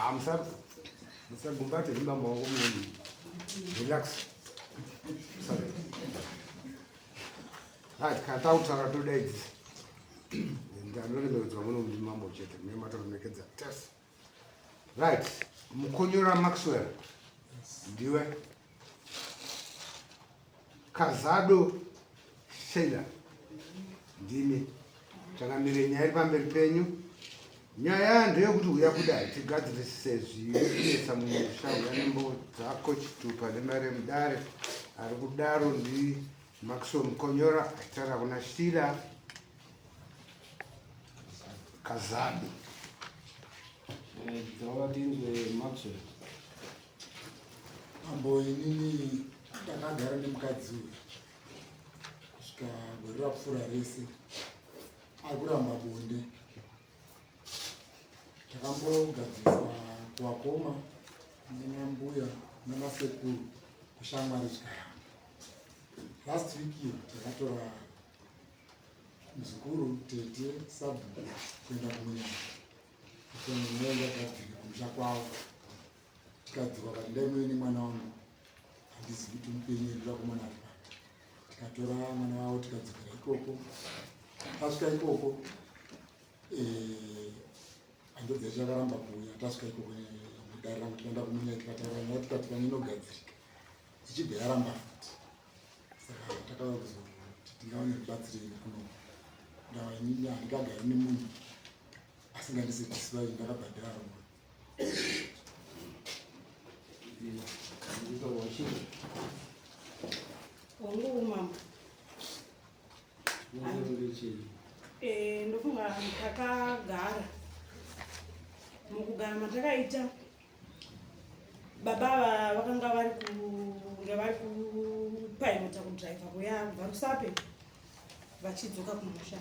Ah, musa musagumbate zimba maoko munoni. Relax. Sorry. Right, kana takutaura todaidzisa. Ndanoremekedzwa muno ndi mambo chete, mune matoremekedza tese. Right, Mukonyora Maxwell. Ndiwe. Kazado Sheila. Ndimi. Changamire nyaya iri pamberi penyu. Nyaya ndeyekuti huya kudai tigadzirise zvinetsa mumusha huya nembo dzako chitupa nemari yemudare ari kudaro ndi Maxwell Mukonyora achitaura kuna Sheila Kazadi. Taura tinzwe Maxwell. Mambo inini ndakagara nemukadzi uyu kusvika gore rapfuura rese ari kuramba bonde. Takambogadziriswa kuwakoma nanambuya nanasekuru kushamwari zvikaramba. Last week takatora muzukuru tete sabhuku kuenda kumunyanga kuti nyaya yagadzirika kumusha kwavo tikadzoka kati ndai muve nemwana wangu handizivi kuti mupenyu here vakomana ari papi tikatora mwana wavo tikadzokera ikoko tasvika ikoko eh, hanzvadzi yacho yakaramba kuuya tasvika ikoko nedare rangu tikaenda kumunyaya tikataura nyaya tikati kani inogadzirika ichibva yaramba futi saka takauya kuzoti tingaone rubatsiro iri kuno ndava inini handingagari nemunhu asingandisetisifai ndakabhadhara rumwe. Hongu mambo. Eh, ndofunga takagara mukugara matakaita baba ava vakanga vari kunge vari kupaimota kudriver kuya kubva rusape vachidzoka kumusha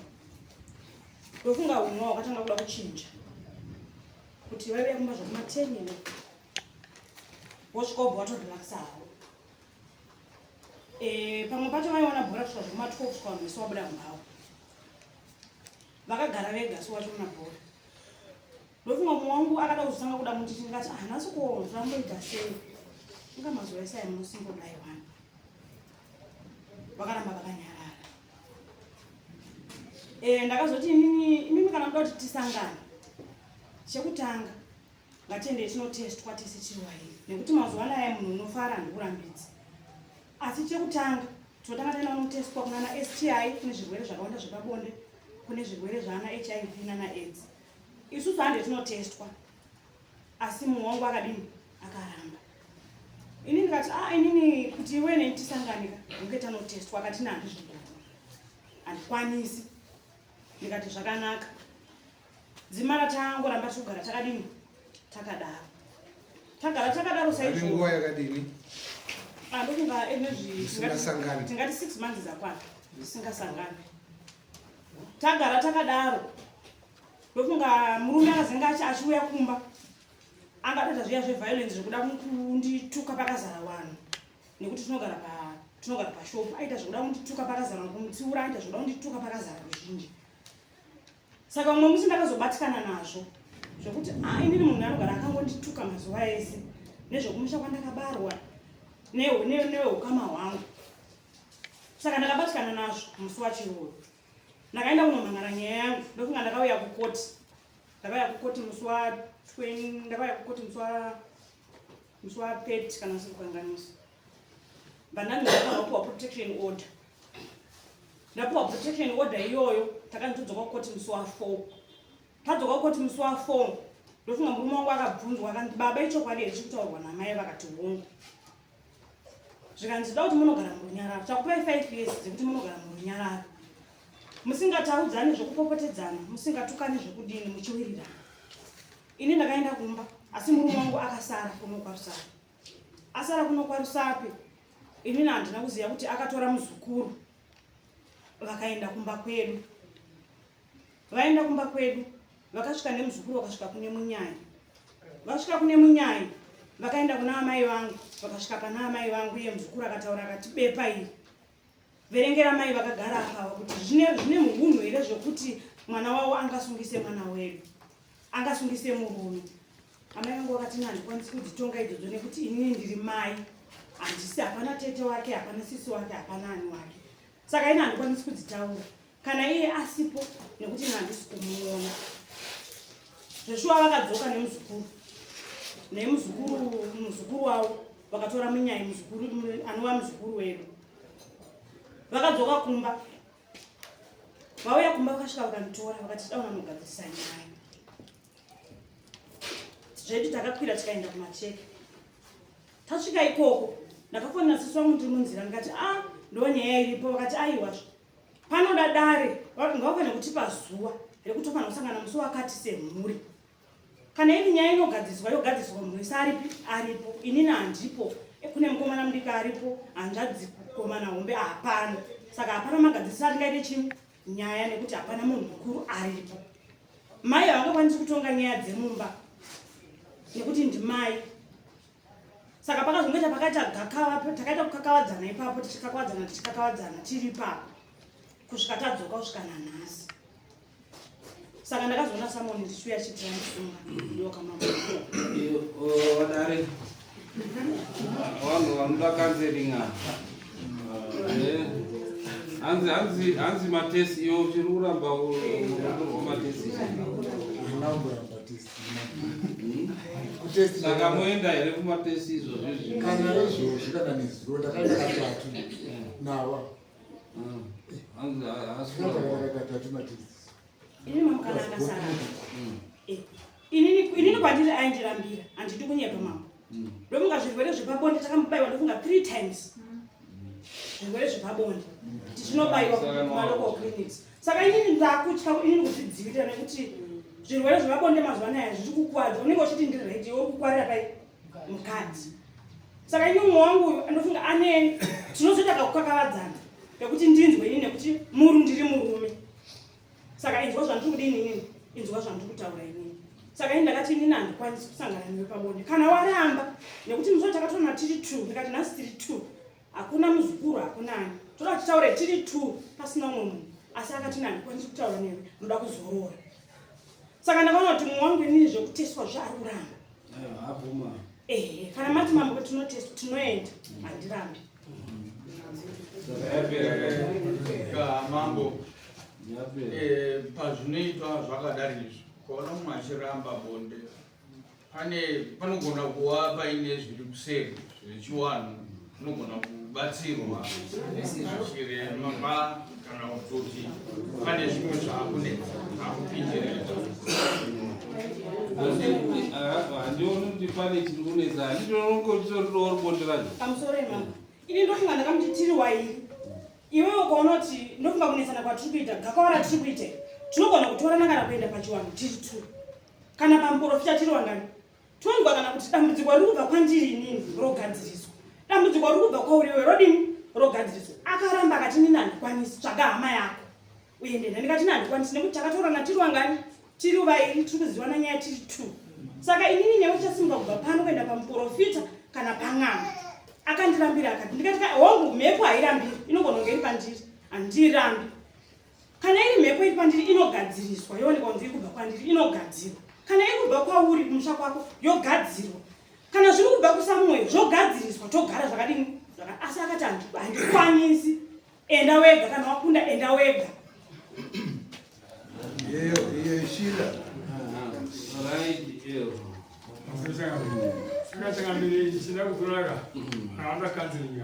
ndofunga unwa wakatanga kuda kuchinja kuti vaiuya kumba zvekumateni ine wosvika wobva watorelaxa havo eh, pamwe pacho vaiona bhora kusvika zvekuma 12 kusvika vanhu vese wabuda mumbawo vakagara vega so vachiona bhora Ndofunga mumwe wangu akada kuzotanga kuda munditi ndikati ah nhasi ko zvamboita sei inga mazuva ese aya munosingodai wani vakaramba vakanyarara e, ndakazoti inini imimi kana muda kuti tisangane chekutanga ngatiendei tinotestwa tese tiri wairi nekuti mazuva anaya munhu unofara handikurambidzi asi chekutanga tinotanga taenda kunotestwa kunana STI kune zvirwere zvakawanda zvepabonde kune zvirwere zvaana HIV nana AIDS isusu hande tinotestwa asi mumwe wangu akadini akaramba ini ndikati a ah, inini kuti iwe neni tisanganika hunge tanotestwa akati na handizvigoni handikwanisi ndikati zvakanaka dzimara tangoramba tikugara takadini takadaro tagara takadaro saizvonguva yakadini ah, ndokunga enezvi tingati six months dzakwana tisingasangani Tagara takadaro ndofunga murume akazenge achiuya kumba angatoita zviya zveviolence zvekuda kundituka pakazara vanhu nekuti tinogara pa tinogara pashopu aita zvekuda kundituka pakazara kumutsiura aita zvekuda kundituka pakazara ruzhinji saka umwe musi ndakazobatikana nazvo zvekuti ah, inini munhu anogara akangondituka mazuva ese nezvekumusha kwandakabarwa neukama hwangu Saka ndakabatikana nazvo musi wacho iwoyo. Ndakaenda kunomhan'ara nyaya yangu ndofunga ndakauya kukoti. Ndakauya kukoti musi wa 20 ndakauya kukoti musi wa musi wa 30 kana usiri kukanganisa. Bandani ndakapiwa protection order. Ndapiwa protection order iyoyo takanzi todzoka kukoti musi wa 4. Tadzoka kukoti musi wa 4 ndofunga murume wangu akabvunzwa akanzi baba ichokwadi here chiri kutaurwa namai vakati hongu. Zvikanzi toda kuti munogara murunyararo takupai 5 years dzekuti munogara murunyararo musingataudzani zvekupopotedzana musingatukani zvekudini muchiwirirana. Ini ndakaenda kumba asi murume wangu akasara kuno kwaRusape. Asara kuno kwaRusape inini handina kuziva kuti akatora muzukuru vakaenda kumba kwedu. Vaenda kumba kwedu vakasvika nemuzukuru vakasvika kune munyai. Vasvika kune munyai vakaenda kuna amai vangu vakasvika pana amai vangu iye muzukuru akataura akati bepa iri verengera mai vakagara apava kuti zvine zvine muhunhu here zvekuti mwana wavo angasungise mwana wedu angasungise murume. Amai vangu Vakati ini handikwanisi kudzitonga idzodzo nekuti inini ndiri mai, handisi, hapana tete wake, hapana sisi wake, hapana ani wake, saka ini handikwanisi kudzitaura kana iye asipo nekuti ini handisi kumuona. Zveshuwa vakadzoka nemuzukuru, nemuzukuru muzukuru wavo vakatora munyai, muzukuru anova muzukuru wedu. Vakadzoka kumba, vauya kumba vakasvika vakanditora vakati toda unanogadzirisa nyaya zvedu. Takakwira tikaenda kumacheke. Tasvika ikoko ndakafonera sisi vangu ndiri munzira, ndikati, "A, ah, ndo nyaya iripo." Vakati, "Aiwa, panoda dare, ngavafanira kutipa zuva rekuti tofanira kusangana musi wakati semhuri. Kana iri nyaya inogadziriswa, yogadziriswa munhu wese aripi aripo. Inini handipo, kune mukomana mudiki aripo, hanzvadzi komana hombe hapana, saka hapana magadzirisa atingaite chimwe nyaya nekuti hapana munhu mukuru aripo. Mai havangakwanisi kutonga nyaya dzemumba nekuti ndimai." Saka pakazongoita pakaita gakava, takaita kukakavadzana ipapo, tichikakavadzana, tichikakavadzana tiri ipapo kusvika tadzoka, kusvika nanhasi. Saka ndakazoona samoni ndichiuya chiti vandisunga ndokamama. Vadare, vanhu vanoda counseling ava. Hanzi hanzi hanzi matest, iwe uchiri kuramba unotorwa matest? Ndinamboramba test. Kutest. Saka moenda here kumatest izvozvo izvi? Kana izvozvi kana nezuro ndakaenda katatu nawa. Hanzi haasi ndakaenda katatu matest. Inini mamukana akasara. Inini kwandiri aindirambira, handidi kunyepa mambo. Ndofunga zvirwere zvepabonde takambobayiwa, ndofunga three times, zvirwere zvepabonde tichinobayiwa kumalocal clinics. Saka inini ndakutya inini kuzvidzivirira nekuti zvirwere zvepabonde mazuva anaya zviri kukuvadza. Unenge uchiti ndiri right, iwe uri kukwarira pai mukadzi. Saka ini umwe wangu uyu ndofunga ane tinozoita kakukakavadzana pekuti ndinzwe inini nekuti muru ndiri murume, saka inzwa zvandiri kudini inini, inzwa zvandiri kutaura inini. Saka ini ndakati inini handikwanisi kusangana newe pabonde kana waramba, nekuti musoro takatorana tiri two. Ndikati nhasi tiri two, hakuna muzukuru, hakuna ani, toda titaure tiri two pasina umwe munhu. Asi akati, "Ini handikwanisi kutaura newe, ndoda kuzorora." Saka ndakaona kuti mumwe wangu inini zvekuteswa zvaari kuramba. Abvuma. Ehe, kana mati mambo tinotestwa, tinoenda, handirambi. Saka yapera. Ka mambo. Yapera. Pazvinoitwa zvakadari izvi, ukaona mumwe achiramba bonde, pane panogona kuva paine zviri kuseri zvechiwanhu, unogona kubatsirwa nachiremba kana kutoti pane zvimwe zvaakunetsa zvaakupindirira. Handioni kuti pane chiri kunetsa, handitorongotitorirowo bonde racho. Pamusoro imambo, ini ndofunga ndakamuti tiri wairi, iwewe ukaona kuti ndofunga kunetsana kwatiri kuita, gakava ratiri kuita, tinogona kutorana kana kuenda pachiwanhu tiri two, kana pamuprofita tiri wangani, tonzwa kana kuti dambudziko riri kubva kwandiri inini rogadziriswa, dambudziko riri kubva kwauri iwe rodini, rogadziriswa. Akaramba akati, "Nini handikwanisi, tsvaga hama yako uende." Ndikati, "Nini handikwanisi nekuti takatorana tiri wangani, tiri vairi, tiri kuzivana nyaya tiri two. Saka inini newe tichasimuka kubva pano kuenda pamuprofita kana pang'anga." Akandirambira akati, ndikati, "Hongu, mhepo hairambiri, inogona kunge iri pandiri, handirambi. Kana iri mhepo iri pandiri inogadziriswa, yoonekwa kunzi iri kubva kwandiri, inogadzirwa. Kana iri kubva kwauri kumusha kwako yogadzirwa. Kana zviri kubva kusamwoyo zvogadziriswa, togara zvakadini." Asi akati, "Handikwanisi, enda wega, kana wakunda enda wega." Iyo iyo Shila. Right, iyo. Singatangamiri chida kutoraka akaanda counseling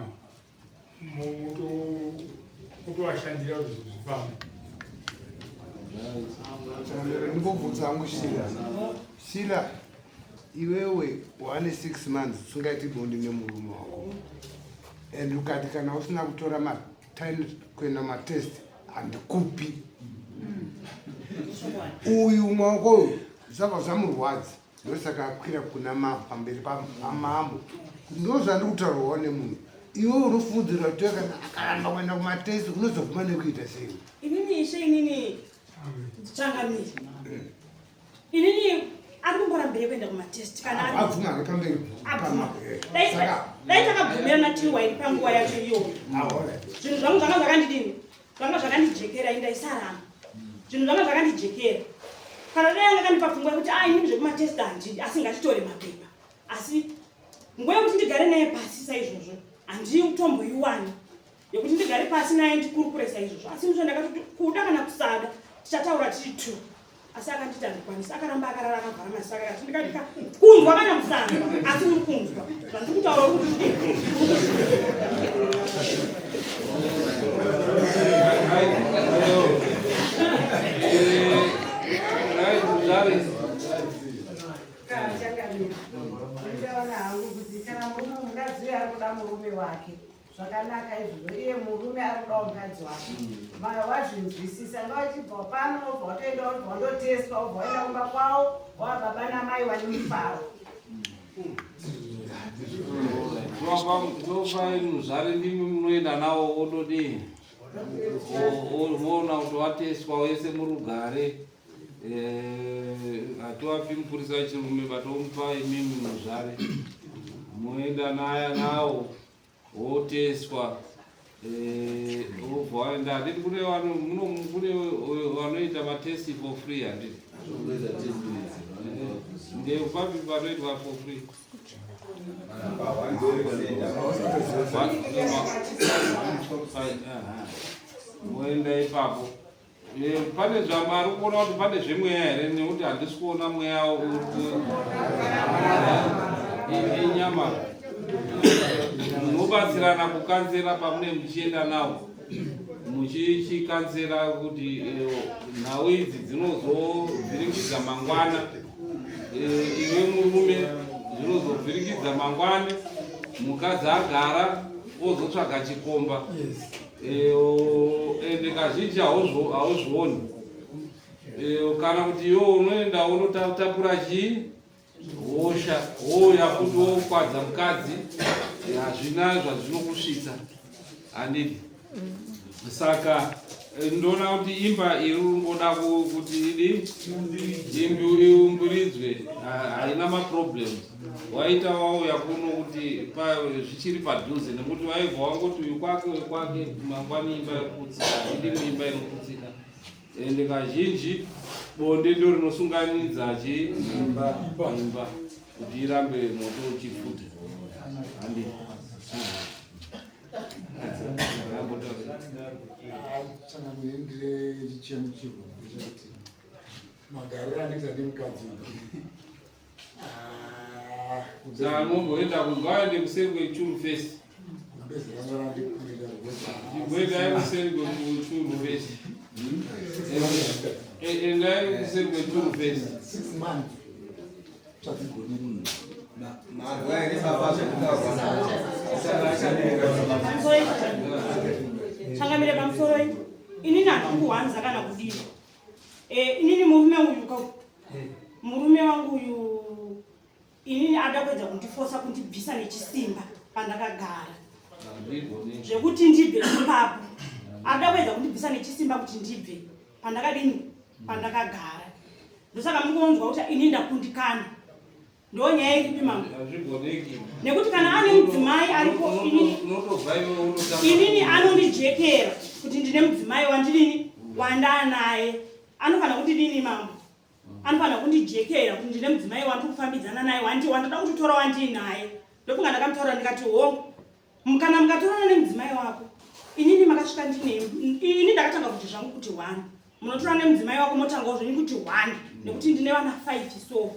mutovashandira kuti zvinhu zvifambe. Ndingobvunza hangu Shila. Shila, iwewe wane 6 months usingaiti bonde nemurume wako, and ukati kana usina kutora matime kuenda matest handikupi. Uyu mwako uyu zvabva zvamurwadza, ndosaka akwira kuna mambo, pamberi pamambo. Ndo zvandiri kutaurwawo nemunhu. Iwe unofundzira kuti kana akaramba kuenda kumatest unozoguma nekuita sei? Inini ishe, inini ndichangamiri, inini ari kungorambire kuenda kumatest kana Abvuma ke pamberi? Abvuma. Saka Dai takabvumirana tiri wairi panguva yacho iyoyo, zvinhu zvangu zvanga zvakandidini, zvanga zvakandijekera, indaisaramba, zvinhu zvanga zvakandijekera. Kana dai anga kandipa pfungwa yekuti a, inini zvekumatest handidi, asi ngatitore mapepa. Asi nguva yekuti ndigare naye pasi saizvozvo handitomboiwani yekuti ndigare pasi naye ndikurukure saizvozvo. Asi muzvo ndakatoti kuda kana kusada tichataura tiri two. Asi akanditi handikwanisi, akaramba akarara akavhara maziso ake akati ndikadika kunzwa kana kusanzwa, asi uri kunzwa zvandiri kutaura uri kuti Ndichaona hangu kuti kana murume mukadzi uyo ari kuda murume wake zvakanaka izvozvo, iye murume ari kudawo mukadzi wake wazvinzwisisa, ngawachibva pano wobva watoenda wobva wandotestwa wobva waenda kumba kwawo wava baba namai wane mufaro. Topa muzvare ndimi munoenda nawo wododii woona kuti wateswa wese murugare. Hatiwapi mupurisa wechirume batomupa imimi muzvare moenda naya nawo woteswa wobva waenda. Handiti kune kune vanoita matesti for free, handiti? Ndeupapi panoitwa for free? Moenda ipapo. Pane zvamari kuona kuti pane zvemweya here? Nekuti handisi kuona mweya inyama. Munobatsirana kukanzera pamune muchienda nawo muchichikanzera kuti nhau idzi dzinozovhiringidza mangwana. Iwe murume zvinozovhiringidza mangwana, mukadzi agara ozotsvaga chikomba. Ende kazhinji hauzvioni, kana kuti iwe unoenda unotapura chii hosha wouya futi wokwadza mukadzi, hazvina zvazvinokusvitsa, handiti? Saka ndoona kuti imba iri kungoda kuti idi iumbiridzwe, haina maproblems. Waita wauya kuno kuti zvichiri padhuze, nekuti waibva wangoti uyu kwake uyu kwake, mangwani imba yoputsika. Handidi muimba inoputsika. Ende kazhinji bonde ndo rinosunganidza chi imba kuti irambe moto uchipfuta, handiti? Changamire, ndine chichemo chihombe chekuti magariro anoita nemukadzi uyu. Saka momboenda ngaende kuseri kwechuru first. Gumbeze ranga randikurira. Chimboendai kuseri kwechuru first. Endai kuseri kwechuru first. 6 months chadzigoni. Marwa here baba zvekutaurwa navo? Pamusoro, changamire, pamusoro. Inini handikuwanza kana kudii. Inini murume uyu ka, murume wangu uyu, inini ada kuedza kundifosa kundibvisa nechisimba pandakagara, zvekuti ndibve ipapo. Ada kuedza kundibvisa nechisimba kuti ndibve pandakadini, pandakagara. Ndosaka mukunzwa kuti ini ndakundikana. Ndo nyaya iripi, mama? Hazvigoneki. Nekuti kana ane mudzimai aripo, inini Unotobva iwe unotamba. Inini anondijekera kuti ndine mudzimai wandinini wandanaye. Anofanira kundidini, mambo? Anofanira kundijekera kuti ndine mudzimai wandiri kufambidzana naye, wandoda kutotora wandiinaye. Ndokunga ndakamutaura ndikati, hongu, kana mukatorana nemudzimai wako, inini makasvika ndine ini ndakatanga kuti zvangu kuti one, munotora nemudzimai wako motangawo zvenyu kuti one, nekuti ndine vana five. So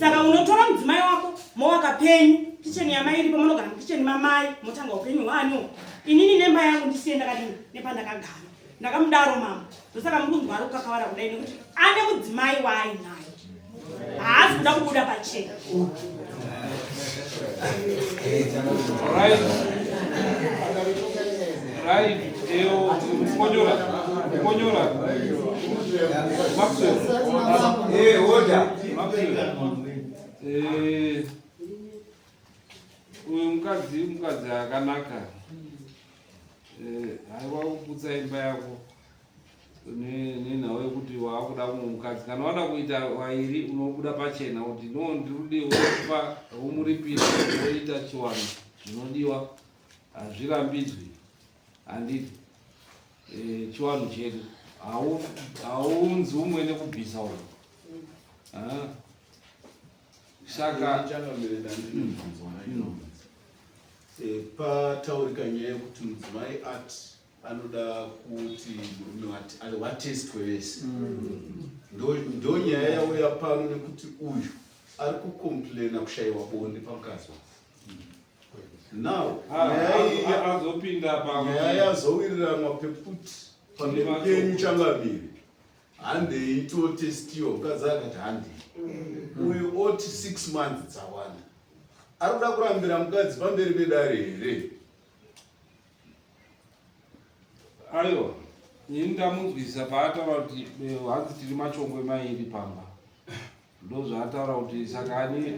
saka unotora mudzimai wako mowaka penyu, kicheni yamai iripo, munogara mukicheni mamai, motanga upenyu hwanyu. Inini nemba yangu ndisiye ndakadini nepandakagara. Ndakamudaro, mama. Ndosaka muri kunzwa ari kukakavara kudai, nekuti ane mudzimai waainaye, haasi kuda kubuda pachena. Right, eo mukonyora, mukonyora Maxwell. Order. Maxwell. Uyu mukadzi mukadzi akanaka. Haiwa kuputsa imba yako nenhau yekuti waakuda mumwe mukadzi. Kana wada kuita vairi, unobuda pachena kuti no, ndirudi, wopa womuripira, woita chiwano zvinodiwa, hazvirambidzwi, handiti? Chiwano chedu hauunzi umwe nekubvisa umwe. Ah. Saka changamire ndandine mubvunzo wanaino. Pataurika nyaya yekuti mudzimai ati anoda kuti murume vatestwe vese. Ndo nyaya yauya pano nekuti uyu ari kucomplaina kushayiwa bonde pamukadzi wake. Now, nyaya iyi azopinda pa nyaya yazowiriranwa pekuti pamberi penyu changamire handei totestiwa, mukadzi akati handei, uyu oti 6 months dzawanda, ari kuda kurambira mukadzi pamberi pedare here? Aiwa, ini ndamunzwisisa paataura kuti hanzi tiri machongwe mairi pamba. Ndo zvaataura kuti saka ani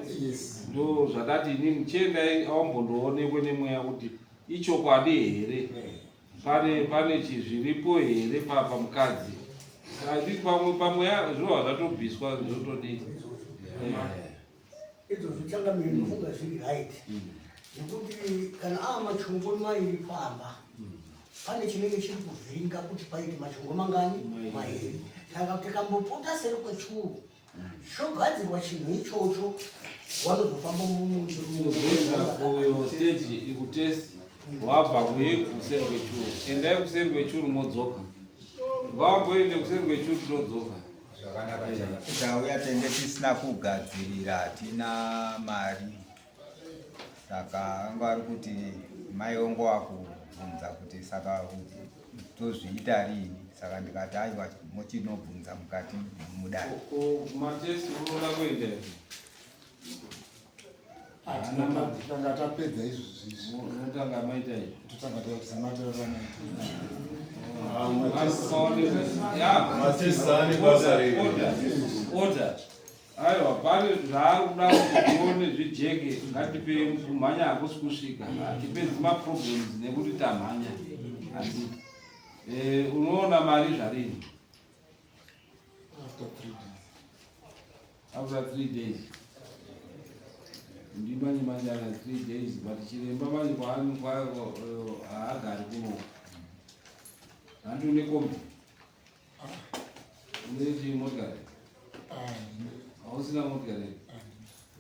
ndo zvadati inini chiendai awambondoonekwe nemweya kuti ichokwadi here, pane chizviripo here pamukadzi. I think pamwe pamweya zvinova zvatobviswa zvotodii. Izvo zvichangamire ndofunga zviri right, nekuti kana ava machongo mairi pamba, pane chinenge chiri kuvhiringa kuti paite machongo mangani? Mairi. Saka tikambopota seri kwechuru, chogadzirwa chinhu ichocho, wanozofamba. Uzoenda kuyo stage ikutest, wabva kuye kuseri kwechuru, endai kuseri kwechuru modzoka. Ngawamboende kuseri kwechuru, todzoka. Zvakanaka. Tauya tenge tisina kugadzirira, hatina mari, saka anga ari kuti mai ongo wakubvunza kuti saka tozviita rini. Saka ndikati aiwa, muchinobvunza mukati mudare. Kumatest unoda kuenda here? Tanga tapedza izvozvi izvi. Unotanga maita izvi. Totanga taisamatirana. Matest ane basa rei? Order. Aiwa, pane zvaari kuda kuti tione zvijeke. Ngatipei, kumhanya hakusi kusvika, hatipedzi maproblems nekuti tamhanya. Asi unoona mari zvarini? After 3 days. After 3 days. Ndimanje manje ana 3 days, but chiremba manje kwaani haagari kuno. Handi une kombi, une chimotikari? Hausina motikari?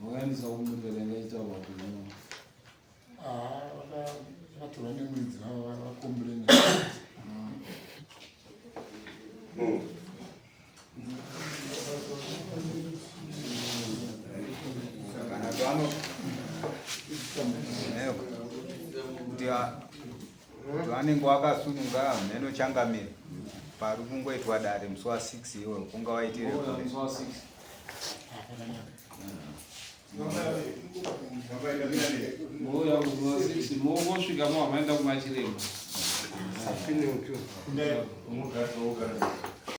Wakaendesa kumotikari yanga ichitaurwa kuti Vakatorwa nemwedzi, vacomplaina. Kana twano kuti vanenge vakasununga mheno changamire, pari kungoitwa dare musi wa6 iwoyo kunga waitire kure. Musi wa6. Mouya musi wa6, mongosvika mowamaenda kumachiremba.